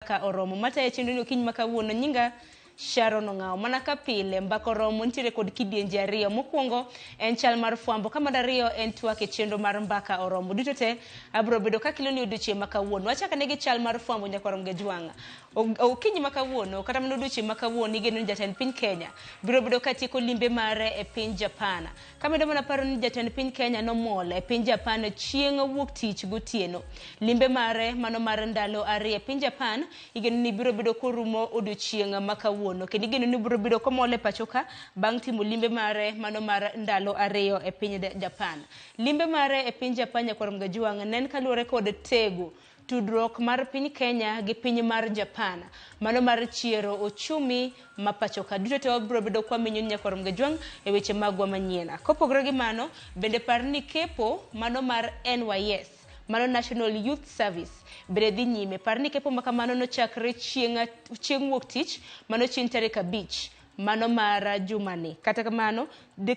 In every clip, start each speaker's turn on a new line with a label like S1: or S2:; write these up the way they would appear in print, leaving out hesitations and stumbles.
S1: Mbaka Oromo. Matayo chenro ni okinyi ma kawuono nyinga Sharon Ong'awo. Mana ka pile, Mbaka Oromo nitiere kod kidienje ariyo. Mokwongo en chal mar fwambo, ka mar ariyo en twak e chenro mar Mbaka Oromo. Duto te abiro bedo kakeloni odiochieng' ma kawuono. Wachak ane gi chal mar fwambo nyakwar Mgejwang'. Okinyi ma kawuono kata mana odiochieng' ma kawuono igeno ni jatend piny Kenya biro bedo ka tieko limbe mare e piny Japan. Kamedo mana paro ni jatend piny Kenya nomol e piny Japan chieng' wuok tich gotieno. Limbe mare mano mar ndalo ariyo e piny Japan igeno ni biro bedo korumo odiochieng' ma kawuono kendo igeno ni biro bedo komol e pacho ka bang' timo limbe mare mano mar ndalo ariyo e piny Japan. Limbe mare e piny Japan nyakwar Mgajuang' ne en kaluwore kod tego tudruok mar piny Kenya gi piny mar Japan mano mar chiero ochumi ma pacho ka. Duto te wabiro bedo kwa menyo ni nyakwar Mgajwang' e weche magwa manyien. Kopogore gi mano, bende par ni kepo mano mar NYS mano National Youth Service bende dhi nyime. Par ni kepo ma kamano nochakre chieng' chieng' wuok tich mano chieng' tarik 5 mano mar jumani. Kata kamano,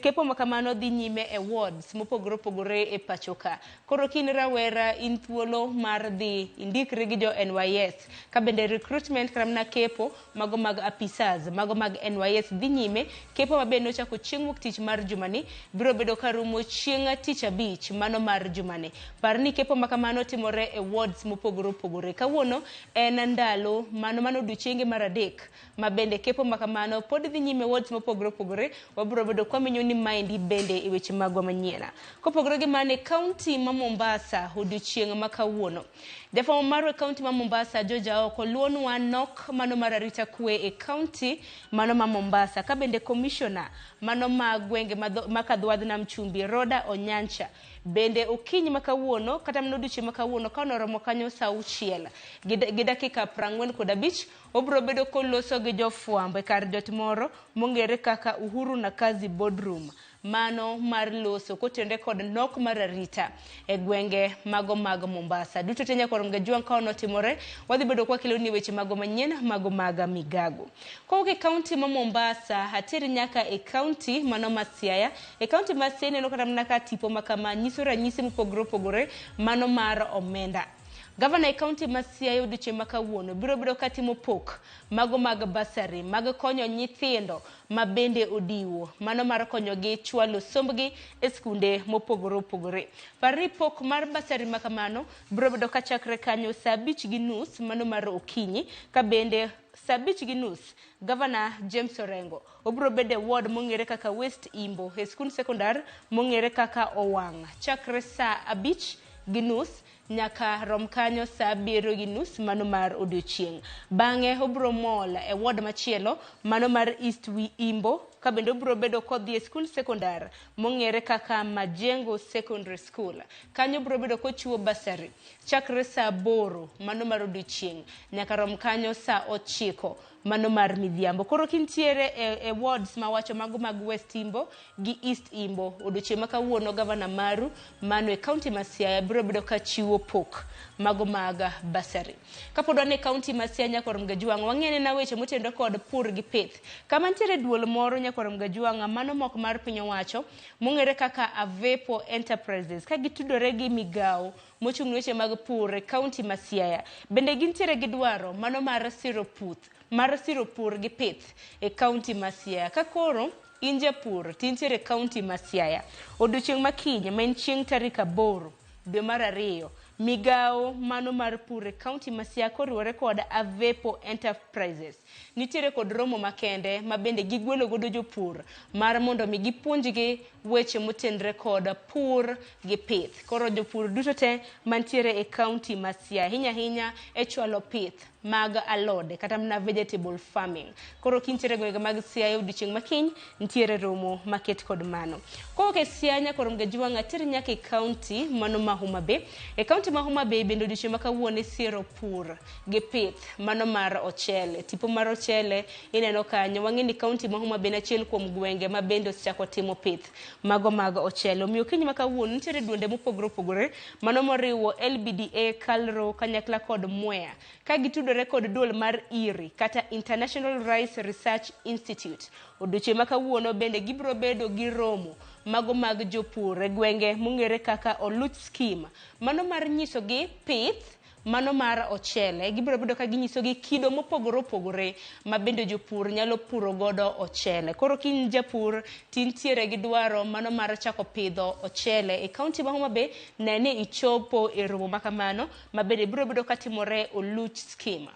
S1: kepo ma kamano dhi nyime e wards mopogore opogore e pacho ka. Koro ka in rawera in thuolo mar dhi indikri gi jo NYS. Ka bende recruitment kata mana kepo mago mag apisas mago mag NYS dhi nyime. Kepo ma bende nochako chieng' wuok tich mar jumani biro bedo ka rumo chieng' tich abich mano mar jumani. Par ni kepo ma kamano timore e wards mopogore opogore. Kawuono en ndalo mano mano odiochienge mar 3 ma bende kepo ma kamano pod dhi nyime wards mopogore opogore. Wabiro bedo kwamenyo ni maendi bende e weche magwa manyien. Kopogore gi mano e kaunti ma Mombasa odiochieng' ma kawuono. Jafwambo marwa e kaunti ma Mombasa George Aoko luonwa nok mano mar arita kwe e kaunti mano ma Mombasa ka bende komishona mano ma gwenge ma kadhwadh nam chumbi Rhoda Onyancha bende okinyi ma kawuono kata mana odiochieng' ma kawuono ka noromo kanyo saa 6 gi dakika 45 obiro bedo koloso gi jofwambo e kar jot moro mong'ere kaka Uhuru na Kazi Boardroom mano mar loso kotenore kod nok mar arita e gwenge mago mag Mombasa. Duto te nyakwar Mgajwang' ka onotimore, wadhi bedo kwakelo ni weche mago manyien mago mag migago. Kowuok e kaunti ma Mombasa, ateri nyaka e kaunti mano ma Siaya. E kaunti ma Siaya ineno kata mana ka tipo ma kama nyiso ranyisi mopogore opogore mano mar omenda. Gavana e kaunti ma Siaya odiochieng' ma kawuono biro bedo katimo pok mago mag basari mag konyo nyithindo ma bende odiwo mano mar konyogi chwalo sombgi e skunde mopogore opogore. Par ni pok mar basari ma kamano biro bedo kachakre kanyo saa 5:30 mano mar okinyi ka bende saa 5:30 Gavana James Orengo obiro bedo e ward mong'ere kaka West Imbo e skund sekondar mong'ere kaka Owang' chakre saa 5:30 nyaka rom kanyo saa 7:30 mano mar odiochieng'. Bang'e obiro mol e ward machielo mano mar East Imbo ka bende obiro bedo kodhi e skund sekondar mong'ere kaka Majengo Secondary School. Kanyo obiro bedo kochiwo basari chakre saa 8 mano mar odiochieng' nyaka rom kanyo saa 9 mano mar midhiambo. Koro kintiere e wards mawacho mago mag West Imbo gi East Imbo, odiochieng' ma kawuono gavana maru mano e kaunti ma Siaya biro bedo ka chiwo pok mago mag basari. Kapod wan e kaunti ma Siaya nyakwar Mgajwang', wang'e na weche motenore kod pur gi pith. Kama nitiere duol moro nyakwar Mgajwang' mano mok mar piny owacho mong'ere kaka Avepo Enterprises ka gitudore gi migawo mochung' ne weche mag pur e kaunti ma Siaya. Bende gintiere gi dwaro mano mar siro puth, mar siro pur gi pith e kaunti ma Siaya. Ka koro in japur to intiere e kaunti ma Siaya, odiochieng' ma kiny ma en chieng' tarik 8 dwe mar 2, migawo mano mar pur e kaunti ma Siaya koriwore kod Avepo Enterprises nitiere kod romo makende ma bende gigwelo godo jopur mar mondo mi gipuonjgi weche motenre kod pur gi pith. Koro jopur duto te mantiere e kaunti ma Siaya ahinya ahinya e chwalo pith mag alode kata mana vegetable farming. Koro kintiere gwenge mag Siaya odiochieng' ma kiny nitiere romo maket kod mano. Kowuok e Siaya nyakwar Mgajwang' ater nyaka e kaunti mano ma Homa Bay. E kaunti ma Homa Bay bende odiochieng' ma kawuono isiero pur gi pith mano mar ochele. Tipo mar ochele ineno kanyo. Wang'e ni kaunti ma Homa Bay en achiel kuom gwenge ma bende osechako timo pith mago mag ochele. Omiyo okinyi ma kawuono nitiere duonde mopogore opogore mano moriwo LBDA, KALRO kanyakla kod MWEA ka gitudore kod duol mar IRI kata International Rice Research Institute. Odiochieng' ma kawuono bende gibiro bedo gi romo mago mag jopur e gwenge mong'ere kaka Oluch Scheme mano mar nyisogi pith mano mar ochele. Gibiro bedo ka ginyisogi kido mopogore opogore ma bende jopur nyalo puro godo ochele. Koro ka in japur tintiere gi dwaro mano mar chako pidho ochele e kaunti ma Homa Bay, ne ni ichopo e romo ma kamano ma bende biro bedo katimore Oluch Scheme.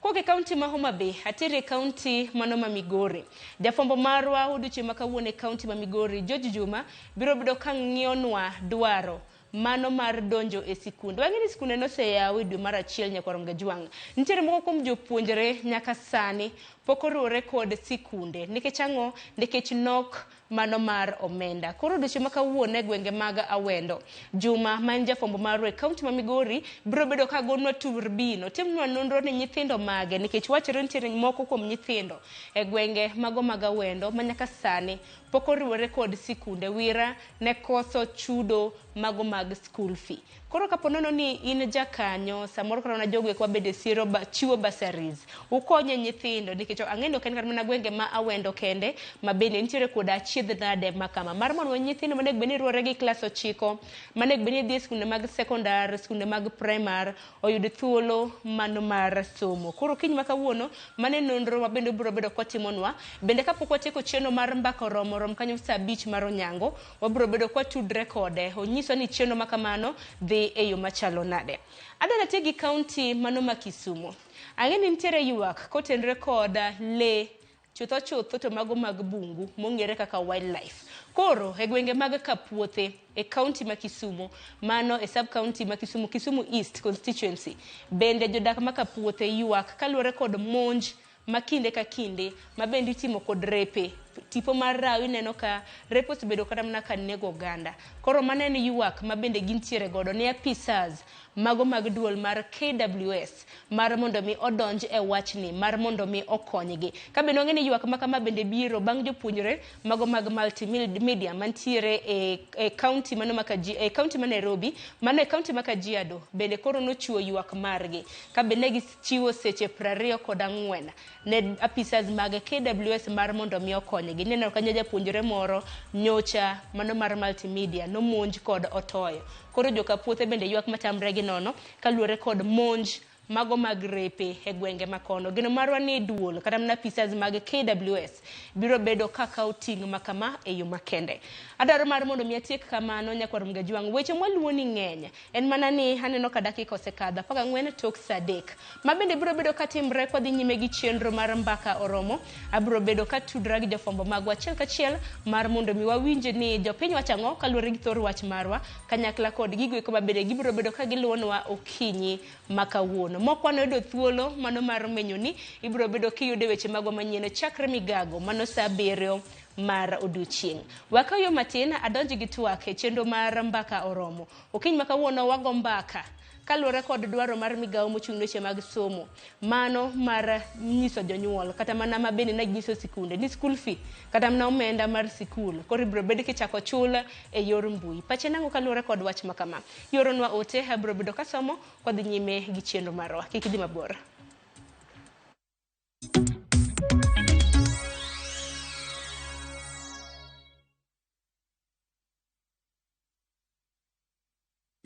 S1: Kowuok e kaunti ma Homa Bay, ateri e kaunti mano ma Migori. Jafwambo marwa odiochieng' ma kawuono e kaunti ma Migori, George Juma, biro bedo ka ng'iyonwa dwaro mano mar donjo e sikunde. Wang'e ni sikunde noseyaw e dwe mar achiel nyakwar Mgajwang'. Nitiere moko kuom jopuonjre nyaka sani pok oriwore kod sikunde. Nikech ang'o? Nikech nok mano mar omenda. Koro odiochieng' ma kawuono e gwenge mag Awendo, Juma ma en jafwambo marwa e kaunti ma Migori biro bedo ka gonwa turbin, otimnwa nonro ni nyithindo mage, nikech wachore nitiere moko kuom nyithindo e gwenge mago mag Awendo ma nyaka sani pok oriwore kod sikunde wira ne koso chudo mago mag school fee. Koro kapo nono ni in jakanyo, samoro kata mana jogo eko mabende siro ba, chiwo bursaries, ukonye nyithindo nikech ang'e ni ok en kata mana gwenge ma Awendo kende ma bende nitiere koda achiedh nade ma kama. Mar mondo nyithindo monego bed ni riwore gi klas 9, monego bed ni dhi e skunde mag sekondar, skunde mag primar, oyud thuolo mano mar somo. Koro kiny ma kawuono, mano e nonro ma bende obiro bedo kotimonwa. Bende kapok watieko chenro mar mbaka oromo rom kanyo saa 5 mar onyango, wabiro bedo kwatudre kode. Onyiswa ni chenro ma kamano dhi e yo machalo nade. Adwa natie gi kaunti mano ma Kisumu. Ang'e ni nitiere ywak kotenore kod lee chutho chutho to mago mag bungu mong'ere kaka wildlife. Koro e gwenge mag Kapuothe e kaunti ma Kisumu, mano e sub county ma Kisumu, Kisumu East constituency, bende jodak ma Kapuothe ywak kaluwore kod monj ma kinde ka kinde ma bende itimo kod repe. Tipo mar rawi neno ka repe osebedo kata mana ka nego oganda. Koro mano en ywak ma bende gintiere godo ne apisas mago mag duol mar KWS mar mondo mi odonj e wachni, mar mondo mi okonygi. Ka bende wang'e ni ywak ma kama bende biro bang' jopuonjre mago mag multimedia mantiere e kaunti mano ma Kaji, e kaunti ma Nairobi, mano e kaunti ma Kajiado bende koro nochiwo ywak margi. Ka bende gichiwo seche 24 ne apisas mag KWS mar mondo mi okonygi. Ineno kanyo japuonjre moro nyocha mano mar multimedia nomonj kod otoyo. Koro joka puothe bende ywak matamre gi nono kaluwore kod monj mago mag repe e gwenge makono. Geno marwa ni duol kata mana apisas mag KWS biro bedo kakawo ting' makama e yo makende. Adwaro mar mondo mi atiek kamano nyakwar Mgajwang'. Weche mwaluwo ni ng'eny. En mana ni aneno ka dakika osekadho 14 tok saa 3. Ma bende biro bedo katimre kwadhi nyime gi chenro mar mbaka oromo. Abiro bedo katudra gi jofwambo magwa achiel kachiel mar mondo mi wawinj ni jopiny wacho ang'o kaluwore gi thor wach marwa kanyakla kod gigo eko ma bende gibiro bedo ka giluwonwa okinyi ma kawuono. Moko wanoyudo thuolo mano mar menyo ni ibiro bedo kiyudo weche magwa manyien chakre migago mano saa 7 mar odiochieng'. Wakaw yo matin adonj gi twak e chenro mar mbaka oromo. Okinyi ma kawuono wago mbaka kaluwore kod dwaro mar migawo mochung' ne weche mag somo, mano mar nyiso jonyuol kata mana ma bende ne nyiso sikunde ni school fee kata mana omenda mar sikul koro ibiro bed kichako chul e yor mbui. Pache nang'o kaluwore kod wach ma kama? Ioronwa ote, abiro bedo kasomo kwadhi nyime gi chenro marwa. Kik idhi mabor.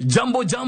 S2: Jambo jambo.